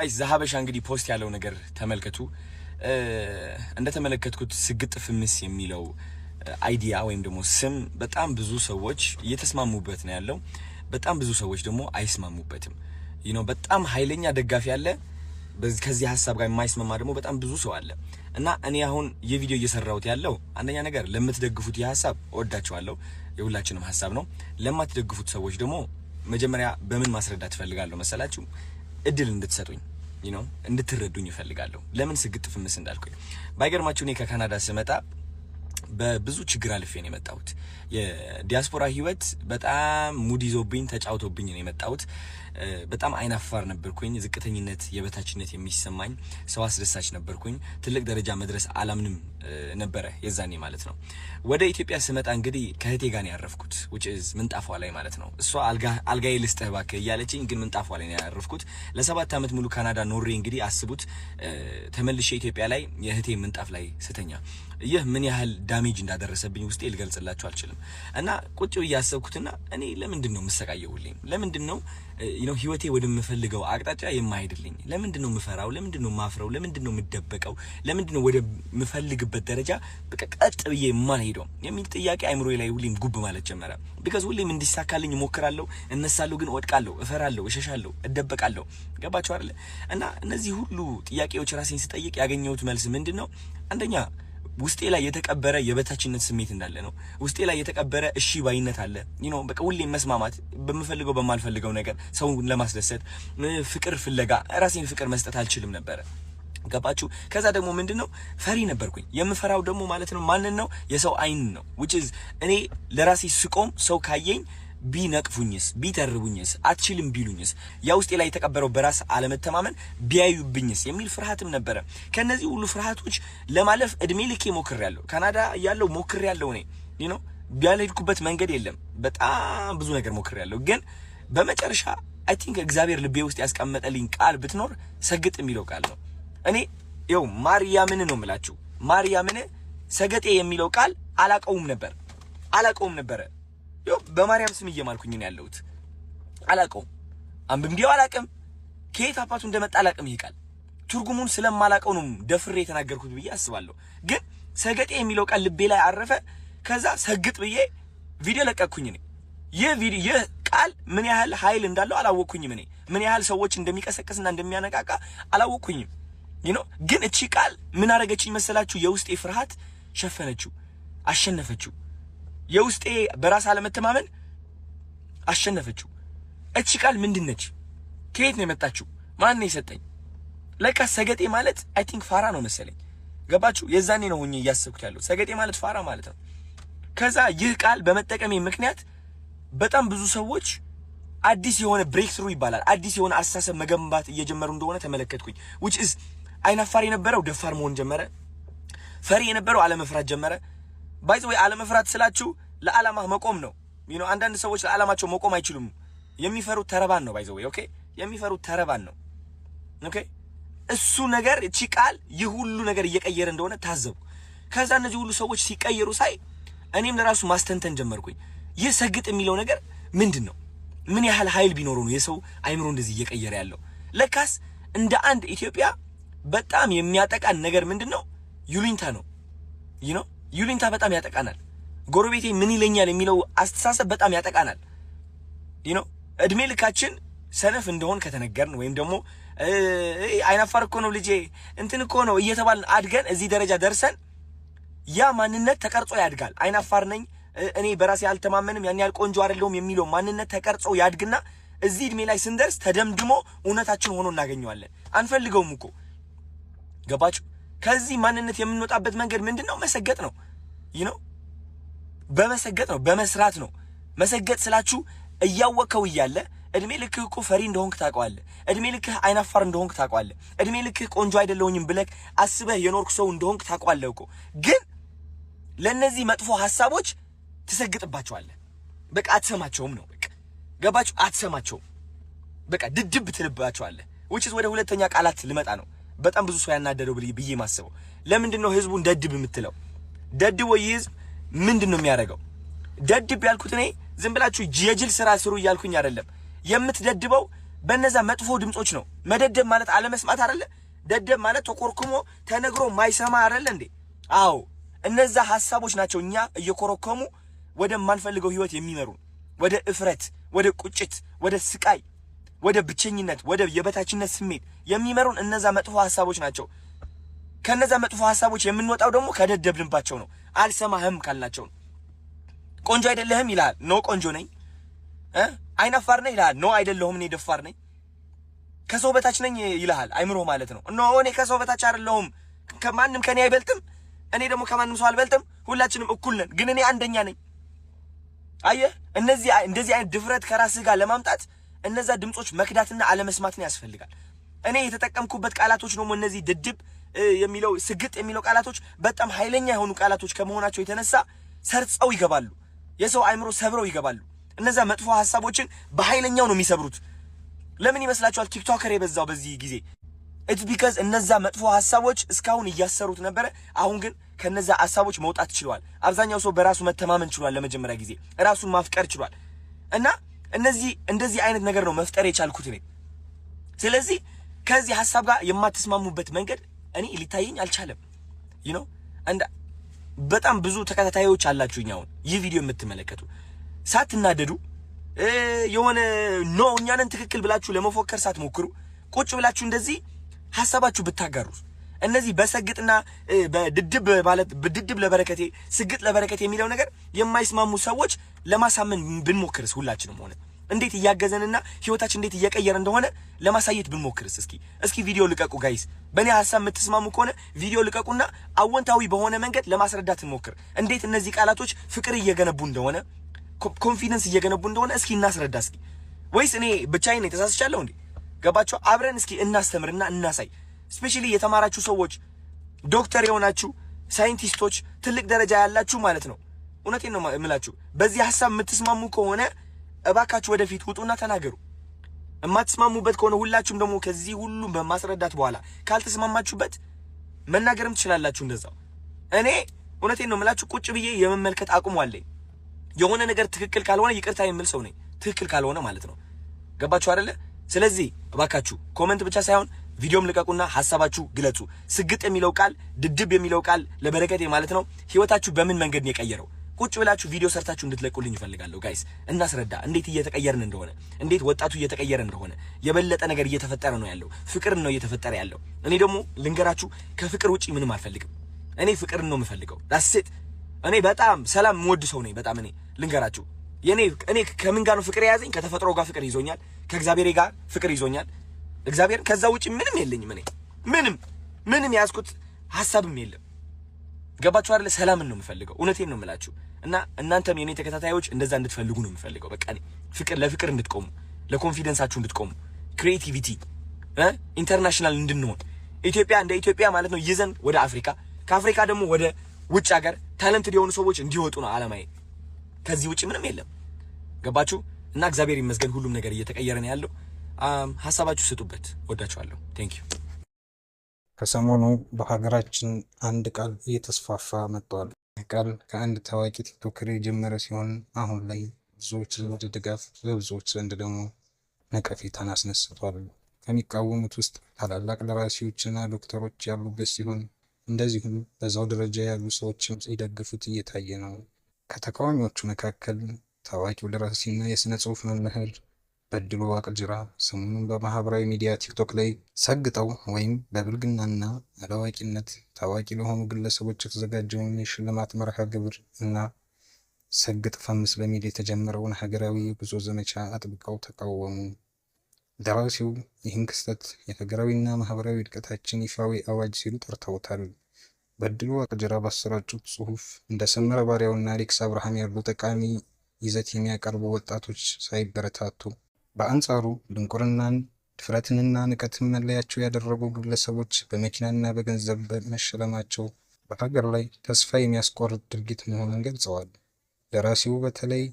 ዘሀበሻ እንግዲህ post ያለው ነገር ተመልከቱ። እንደተመለከትኩት ስግጥ ፍምስ የሚለው idea ወይም ደግሞ ስም በጣም ብዙ ሰዎች እየተስማሙበት ነው ያለው። በጣም ብዙ ሰዎች ደግሞ አይስማሙበትም። በጣም ኃይለኛ ደጋፊ አለ። ከዚህ ሀሳብ ጋር የማይስማማ ደግሞ በጣም ብዙ ሰው አለ። እና እኔ አሁን ይህ ቪዲዮ እየሰራሁት ያለው አንደኛ ነገር ለምትደግፉት ይህ ሀሳብ እወዳችኋለሁ፣ የሁላችንም ሀሳብ ነው። ለማትደግፉት ሰዎች ደግሞ መጀመሪያ በምን ማስረዳት እፈልጋለሁ መሰላችሁ? እድል እንድትሰጡኝ እንድትረዱኝ እፈልጋለሁ። ለምን ስግጥ ፍምስ እንዳልኩኝ። ባይገርማችሁ እኔ ከካናዳ ስመጣ በብዙ ችግር አልፌ ነው የመጣሁት። የዲያስፖራ ህይወት በጣም ሙድ ይዞብኝ ተጫውቶብኝ ነው የመጣሁት። በጣም አይናፋር ነበርኩኝ። ዝቅተኝነት፣ የበታችነት የሚሰማኝ ሰው አስደሳች ነበርኩኝ። ትልቅ ደረጃ መድረስ አላምንም ነበረ የዛኔ ማለት ነው። ወደ ኢትዮጵያ ስመጣ እንግዲህ ከእህቴ ጋር ነው ያረፍኩት፣ which is ምንጣፏ ላይ ማለት ነው። እሷ አልጋዬ ልስጥህ እባክህ እያለችኝ፣ ግን ምንጣፏ ላይ ነው ያረፍኩት። ለ7 ዓመት ሙሉ ካናዳ ኖሬ እንግዲህ አስቡት፣ ተመልሼ ኢትዮጵያ ላይ የእህቴ ምንጣፍ ላይ ስተኛ ይህ ምን ያህል damage እንዳደረሰብኝ ውስጤ ልገልጽላችሁ አልችልም። እና ቁጭ ብዬ ያሰብኩትና እኔ ለምንድን ነው የምሰቃየው? ሁሌም ለምንድን ነው ህይወቴ ወደምፈልገው አቅጣጫ የማይሄድልኝ? ለምንድን ነው የምፈራው? ለምንድን ነው የማፍረው? ለምንድን ነው የምደበቀው? ለምንድን ነው ወደ ምፈልግበት ደረጃ በቃ ቀጥ ብዬ የማልሄደው የሚል ጥያቄ አይምሮዬ ላይ ሁሌም ጉብ ማለት ጀመረ። Because ሁሌም እንዲሳካልኝ እሞክራለሁ፣ እነሳለሁ፣ ግን እወድቃለሁ፣ እፈራለሁ፣ እሸሻለሁ፣ እደበቃለሁ። ገባችሁ አይደለ? እና እነዚህ ሁሉ ጥያቄዎች ራሴን ስጠይቅ ያገኘሁት መልስ ምንድን ነው? አንደኛ ውስጤ ላይ የተቀበረ የበታችነት ስሜት እንዳለ ነው። ውስጤ ላይ የተቀበረ እሺ ባይነት አለ። በቃ ሁሌም መስማማት በምፈልገው በማልፈልገው ነገር፣ ሰውን ለማስደሰት፣ ፍቅር ፍለጋ ራሴን ፍቅር መስጠት አልችልም ነበረ። ገባችሁ? ከዛ ደግሞ ምንድን ነው፣ ፈሪ ነበርኩኝ። የምፈራው ደግሞ ማለት ነው ማንን ነው? የሰው አይን ነው። Which is እኔ ለራሴ ስቆም ሰው ካየኝ ቢነቅፉኝስ፣ ቢተርቡኝስ፣ አትችልም ቢሉኝስ፣ ያ ውስጤ ላይ የተቀበረው በራስ አለመተማመን ቢያዩብኝስ የሚል ፍርሃትም ነበረ። ከነዚህ ሁሉ ፍርሃቶች ለማለፍ እድሜ ልኬ ሞክሬያለሁ። ካናዳ እያለሁ ሞክሬያለሁ። እኔ ያልሄድኩበት መንገድ የለም። በጣም ብዙ ነገር ሞክሬያለሁ። ግን በመጨረሻ I think እግዚአብሔር ልቤ ውስጥ ያስቀመጠልኝ ቃል ብትኖር ሰግጥ የሚለው ቃል ነው። እኔ ይኸው ማርያምን ነው የምላችሁ። ማርያምን ሰገጤ የሚለው ቃል አላቀውም ነበር፣ አላቀውም ነበረ። ይኸው በማርያም ስም እየማልኩኝ ነው ያለሁት። አላቀውም፣ አንብቤው አላቅም፣ ከየት አባቱ እንደመጣ አላቅም። ይሄ ቃል ትርጉሙን ስለማላቀው ነው ደፍሬ የተናገርኩት ብዬ አስባለሁ። ግን ሰገጤ የሚለው ቃል ልቤ ላይ አረፈ። ከዛ ሰግጥ ብዬ ቪዲዮ ለቀቅኩኝ። እኔ ይህ ቪዲዮ፣ ይህ ቃል ምን ያህል ኃይል እንዳለው አላወቅኩኝም። እኔ ምን ያህል ሰዎች እንደሚቀሰቅስና እንደሚያነቃቃ አላወቅኩኝም። ግን እቺ ቃል ምን አረገችኝ መሰላችሁ? የውስጤ ፍርሃት ሸፈነችው፣ አሸነፈችው። የውስጤ በራስ አለመተማመን አሸነፈችው። እቺ ቃል ምንድን ነች? ከየት ነው የመጣችው? ማን ነው የሰጠኝ? ለካ ሰገጤ ማለት I think ፋራ ነው መሰለኝ። ገባችሁ? የዛኔ ነው ሆኜ እያሰብኩት ያለው፣ ሰገጤ ማለት ፋራ ማለት ነው። ከዛ ይህ ቃል በመጠቀሜ ምክንያት በጣም ብዙ ሰዎች አዲስ የሆነ breakthrough ይባላል፣ አዲስ የሆነ አስተሳሰብ መገንባት እየጀመሩ እንደሆነ ተመለከትኩኝ። Which is አይናፋር የነበረው ደፋር መሆን ጀመረ። ፈሪ የነበረው አለመፍራት ጀመረ። By the way አለመፍራት ስላችሁ ለዓላማ መቆም ነው። አንዳንድ ሰዎች ለዓላማቸው መቆም አይችሉም። የሚፈሩት ተረባን ነው። By the way, okay፣ የሚፈሩት ተረባን ነው። Okay፣ እሱ ነገር፣ እቺ ቃል ይህ ሁሉ ነገር እየቀየረ እንደሆነ ታዘብኩ። ከዛ እነዚህ ሁሉ ሰዎች ሲቀየሩ ሳይ እኔም ለራሱ ማስተንተን ጀመርኩኝ። ይህ ሰግጥ የሚለው ነገር ምንድን ነው? ምን ያህል ኃይል ቢኖረው ነው የሰው አይምሮ እንደዚህ እየቀየረ ያለው? ለካስ እንደ አንድ ኢትዮጵያ በጣም የሚያጠቃን ነገር ምንድን ነው? ይሉኝታ ነው። ይሉኝታ በጣም ያጠቃናል። ጎረቤቴ ምን ይለኛል የሚለው አስተሳሰብ በጣም ያጠቃናል። እድሜ ልካችን ሰነፍ እንደሆን ከተነገርን ወይም ደግሞ አይናፋር እኮ ነው ልጄ፣ እንትን እኮ ነው እየተባልን አድገን እዚህ ደረጃ ደርሰን ያ ማንነት ተቀርጾ ያድጋል። አይናፋር ነኝ፣ እኔ በራሴ አልተማመንም፣ ያን ያህል ቆንጆ አይደለሁም የሚለው ማንነት ተቀርጾ ያድግና እዚህ እድሜ ላይ ስንደርስ ተደምድሞ እውነታችን ሆኖ እናገኘዋለን። አንፈልገውም እኮ፣ ገባችሁ? ከዚህ ማንነት የምንወጣበት መንገድ ምንድን ነው? መሰገጥ ነው። በመሰገጥ ነው፣ በመስራት ነው። መሰገጥ ስላችሁ እያወቅከው እያለ፣ እድሜ ልክህ እኮ ፈሪ እንደሆንክ ታውቀዋለህ። እድሜ ልክህ አይናፋር እንደሆንክ ታውቀዋለህ። እድሜ ልክህ ቆንጆ አይደለሁኝም ብለህ አስበህ የኖርክ ሰው እንደሆንክ ታውቀዋለህ እኮ። ግን ለእነዚህ መጥፎ ሀሳቦች ትሰግጥባቸዋለህ። በቃ አትሰማቸውም ነው። በቃ ገባችሁ? አትሰማቸውም። በቃ ድድብ ትልባቸዋለህ። Which is ወደ ሁለተኛ ቃላት ልመጣ ነው። በጣም ብዙ ሰው ያናደደው ብዬ ማስበው፣ ለምንድን ነው ህዝቡን ደድብ የምትለው? ደድብ ወይ ህዝብ ምንድን ነው የሚያደርገው? ደድብ ያልኩት እኔ ዝም ብላችሁ የጅል ስራ ስሩ እያልኩኝ አይደለም። የምትደድበው በነዛ መጥፎ ድምጾች ነው። መደደብ ማለት አለመስማት አይደለ? ደደብ ማለት ተኮርኩሞ ተነግሮ ማይሰማ አይደለ እንዴ? አዎ፣ እነዛ ሐሳቦች ናቸው እኛ እየኮረኮሙ ወደማንፈልገው ህይወት የሚመሩን፣ ወደ እፍረት፣ ወደ ቁጭት፣ ወደ ስቃይ፣ ወደ ብቸኝነት፣ ወደ የበታችነት ስሜት የሚመሩን እነዛ መጥፎ ሐሳቦች ናቸው። ከነዛ መጥፎ ሐሳቦች የምንወጣው ደግሞ ከደደብንባቸው ነው። አልሰማህም ካልናቸው ነው። ቆንጆ አይደለህም ይልሃል። No፣ ቆንጆ ነኝ። አይናፋር ነህ ይልሃል። No፣ አይደለሁም፣ እኔ ደፋር ነኝ። ከሰው በታች ነኝ ይልሃል፣ አይምሮ ማለት ነው። No፣ እኔ ከሰው በታች አይደለሁም። ከማንም ከኔ አይበልጥም፣ እኔ ደግሞ ከማንም ሰው አልበልጥም። ሁላችንም እኩል ነን፣ ግን እኔ አንደኛ ነኝ። አየህ፣ እነዚህ እንደዚህ አይነት ድፍረት ከራስህ ጋር ለማምጣት እነዛ ድምጾች መክዳትና አለመስማትን ያስፈልጋል። እኔ የተጠቀምኩበት ቃላቶች ደግሞ እነዚህ ድድብ የሚለው፣ ስግጥ የሚለው ቃላቶች በጣም ኃይለኛ የሆኑ ቃላቶች ከመሆናቸው የተነሳ ሰርጸው ይገባሉ። የሰው አይምሮ ሰብረው ይገባሉ። እነዛ መጥፎ ሀሳቦችን በኃይለኛው ነው የሚሰብሩት። ለምን ይመስላችኋል TikToker የበዛው በዚህ ጊዜ? It's because እነዛ መጥፎ ሀሳቦች እስካሁን እያሰሩት ነበረ። አሁን ግን ከነዛ ሀሳቦች መውጣት ችሏል። አብዛኛው ሰው በራሱ መተማመን ችሏል። ለመጀመሪያ ጊዜ ራሱን ማፍቀር ችሏል። እና እነዚህ እንደዚህ አይነት ነገር ነው መፍጠር የቻልኩት እኔ። ስለዚህ ከዚህ ሀሳብ ጋር የማትስማሙበት መንገድ እኔ ሊታየኝ አልቻለም። And በጣም ብዙ ተከታታዮች አላችሁኝ። አሁን ይህ ቪዲዮ የምትመለከቱ ሳትናደዱ፣ የሆነ no እኛንን ትክክል ብላችሁ ለመፎከር ሳትሞክሩ፣ ቁጭ ብላችሁ እንደዚህ ሀሳባችሁ ብታጋሩ፣ እነዚህ በሰግጥና በድድብ ማለት በድድብ ለበረከቴ፣ ስግጥ ለበረከቴ የሚለው ነገር የማይስማሙ ሰዎች ለማሳመን ብንሞክርስ፣ ሁላችንም ሆነ እንዴት እያገዘንና ህይወታችን እንዴት እየቀየረ እንደሆነ ለማሳየት ብንሞክርስ? እስኪ ቪዲዮ ልቀቁ guys። በእኔ ሀሳብ የምትስማሙ ከሆነ ቪዲዮ ልቀቁና አወንታዊ በሆነ መንገድ ለማስረዳት እንሞክር። እንዴት እነዚህ ቃላቶች ፍቅር እየገነቡ እንደሆነ፣ confidence እየገነቡ እንደሆነ እስኪ እናስረዳ እስኪ። ወይስ እኔ ብቻዬን ነኝ፣ ተሳስቻለሁ እንዴ? ገባችሁ? አብረን እስኪ እናስተምርና እናሳይ። Especially የተማራችሁ ሰዎች፣ ዶክተር የሆናችሁ፣ ሳይንቲስቶች፣ ትልቅ ደረጃ ያላችሁ ማለት ነው። እውነቴን ነው የምላችሁ። በዚህ ሀሳብ የምትስማሙ ከሆነ እባካችሁ ወደፊት ውጡና ተናገሩ። የማትስማሙበት ከሆነ ሁላችሁም ደግሞ ከዚህ ሁሉም በማስረዳት በኋላ ካልተስማማችሁበት መናገርም ትችላላችሁ። እንደዛው እኔ እውነቴን ነው የምላችሁ፣ ቁጭ ብዬ የመመልከት አቅሙ አለኝ። የሆነ ነገር ትክክል ካልሆነ ይቅርታ የምል ሰው ነኝ። ትክክል ካልሆነ ማለት ነው። ገባችሁ አይደለ? ስለዚህ እባካችሁ comment ብቻ ሳይሆን ቪዲዮም ልቀቁና ሀሳባችሁ ግለጹ። ስግጥ የሚለው ቃል፣ ድድብ የሚለው ቃል ለበረከቴ ማለት ነው፣ ህይወታችሁ በምን መንገድ ነው የቀየረው? ቁጭ ብላችሁ ቪዲዮ ሰርታችሁ እንድትለቁልኝ እፈልጋለሁ። Guys፣ እናስረዳ እንዴት እየተቀየርን እንደሆነ፣ እንዴት ወጣቱ እየተቀየረ እንደሆነ፣ የበለጠ ነገር እየተፈጠረ ነው ያለው። ፍቅር ነው እየተፈጠረ ያለው። እኔ ደግሞ ልንገራችሁ፣ ከፍቅር ውጪ ምንም አልፈልግም። እኔ ፍቅርን ነው የምፈልገው። That's it። እኔ በጣም ሰላም የምወድ ሰው ነኝ። በጣም እኔ ልንገራችሁ፣ የኔ እኔ ከምን ጋር ነው ፍቅር የያዘኝ? ከተፈጥሮ ጋር ፍቅር ይዞኛል። ከእግዚአብሔር ጋር ፍቅር ይዞኛል። እግዚአብሔር፣ ከዛ ውጪ ምንም የለኝም። እኔ ምንም ምንም የያዝኩት ሀሳብም የለም። ገባችሁ አይደለ? ሰላምን ነው የምፈልገው። እውነቴን ነው የምላችሁ። እና እናንተም የኔ ተከታታዮች እንደዛ እንድትፈልጉ ነው የምፈልገው። በቃ እኔ ፍቅር ለፍቅር እንድትቆሙ፣ ለ confidence ኣችሁ እንድትቆሙ፣ creativity international እንድንሆን፣ ኢትዮጵያ እንደ ኢትዮጵያ ማለት ነው ይዘን ወደ አፍሪካ፣ ከአፍሪካ ደግሞ ወደ ውጭ ሀገር talented የሆኑ ሰዎች እንዲወጡ ነው አላማዬ። ከዚህ ውጭ ምንም የለም። ገባችሁ? እና እግዚአብሔር ይመስገን ሁሉም ነገር እየተቀየረ ነው ያለው። ሀሳባችሁ ስጡበት። ወዳችኋለሁ። Thank you። ከሰሞኑ በሀገራችን አንድ ቃል እየተስፋፋ መጥቷል። ይህ ቃል ከአንድ ታዋቂ TikToker የጀመረ ሲሆን አሁን ላይ ብዙዎች ዘንድ ድጋፍ፣ በብዙዎች ዘንድ ደግሞ ነቀፌታን አስነስቷል። ከሚቃወሙት ውስጥ ታላላቅ ደራሲዎችና ዶክተሮች ያሉበት ሲሆን እንደዚሁም በዛው ደረጃ ያሉ ሰዎችም ሲደግፉት እየታየ ነው። ከተቃዋሚዎቹ መካከል ታዋቂው ደራሲና የሥነ ጽሑፍ መምህር በድሉ ዋቅጅራ ሰሞኑን በማህበራዊ ሚዲያ ቲክቶክ ላይ ሰግጠው ወይም በብልግናና አላዋቂነት ታዋቂ ለሆኑ ግለሰቦች የተዘጋጀውን የሽልማት መርሃ ግብር እና ሰግጥ ፈምስ በሚል የተጀመረውን ሀገራዊ የጉዞ ዘመቻ አጥብቀው ተቃወሙ። ደራሲው ይህን ክስተት የሀገራዊና ማህበራዊ ውድቀታችን ይፋዊ አዋጅ ሲሉ ጠርተውታል። በድሉ ዋቅጅራ ባሰራጩት ጽሑፍ እንደ ሰመረ ባሪያውና አሌክስ አብርሃም ያሉ ጠቃሚ ይዘት የሚያቀርቡ ወጣቶች ሳይበረታቱ፣ በአንጻሩ ድንቁርናን፣ ድፍረትንና ንቀትን መለያቸው ያደረጉ ግለሰቦች በመኪናና በገንዘብ መሸለማቸው በሀገር ላይ ተስፋ የሚያስቆርጥ ድርጊት መሆኑን ገልጸዋል። ደራሲው በተለይ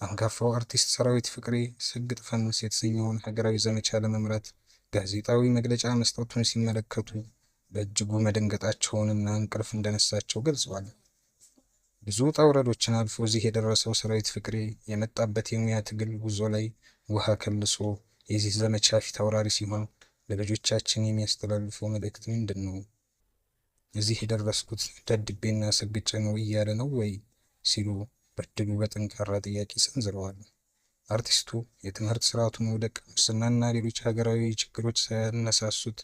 አንጋፋው አርቲስት ሰራዊት ፍቅሬ ሰግጥ ፈምስ የተሰኘውን ሀገራዊ ዘመቻ ለመምራት ጋዜጣዊ መግለጫ መስጠቱን ሲመለከቱ በእጅጉ መደንገጣቸውንና እንቅልፍ እንደነሳቸው ገልጸዋል። ብዙ ውጣ ውረዶችን አልፎ እዚህ የደረሰው ሰራዊት ፍቅሬ የመጣበት የሙያ ትግል ጉዞ ላይ ውሃ ከልሶ የዚህ ዘመቻ ፊት አውራሪ ሲሆን ለልጆቻችን የሚያስተላልፈው መልእክት ምንድን ነው? እዚህ የደረስኩት ደድቤና ሰግጬ ነው እያለ ነው ወይ? ሲሉ በድሉ በጠንካራ ጥያቄ ሰንዝረዋል። አርቲስቱ የትምህርት ስርዓቱ መውደቅ፣ ሙስናና ሌሎች ሀገራዊ ችግሮች ሳያነሳሱት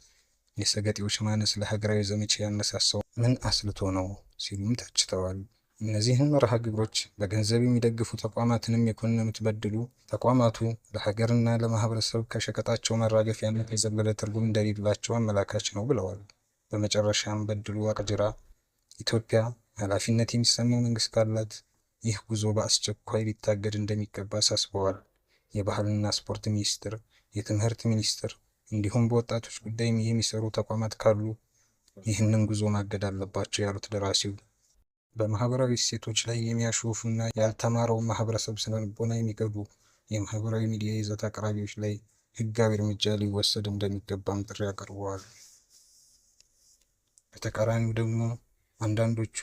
የሰገጤዎች ማነስ ለሀገራዊ ዘመቻ ያነሳሳው ምን አስልቶ ነው ሲሉም ተችተዋል። እነዚህን መርሃ ግብሮች በገንዘብ የሚደግፉ ተቋማትንም የኮነኑት በድሉ ተቋማቱ ለሀገርና ለማህበረሰብ ከሸቀጣቸው መራገፊያነት የዘለለ ትርጉም እንደሌላቸው አመላካች ነው ብለዋል። በመጨረሻም በድሉ ዋቅጅራ ኢትዮጵያ ኃላፊነት የሚሰማው መንግስት ካላት ይህ ጉዞ በአስቸኳይ ሊታገድ እንደሚገባ አሳስበዋል። የባህልና ስፖርት ሚኒስቴር፣ የትምህርት ሚኒስቴር እንዲሁም በወጣቶች ጉዳይ የሚሰሩ ተቋማት ካሉ ይህንን ጉዞ ማገድ አለባቸው ያሉት ደራሲው በማህበራዊ እሴቶች ላይ የሚያሾፉና ያልተማረውን ማህበረሰብ ስነልቦና የሚገቡ የማህበራዊ ሚዲያ ይዘት አቅራቢዎች ላይ ህጋዊ እርምጃ ሊወሰድ እንደሚገባም ጥሪ አቅርበዋል። በተቃራኒው ደግሞ አንዳንዶቹ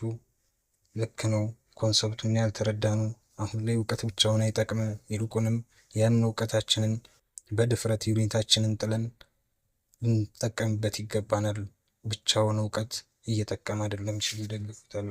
ልክ ነው፣ concept ኡን ያልተረዳነው አሁን ላይ እውቀት ብቻውን አይጠቅምም፣ ይልቁንም ያን እውቀታችንን በድፍረት ይሉኝታችንን ጥለን ልንጠቀምበት ይገባናል፣ ብቻውን እውቀት እየጠቀመ አይደለም ሲሉ ይደግፉታል።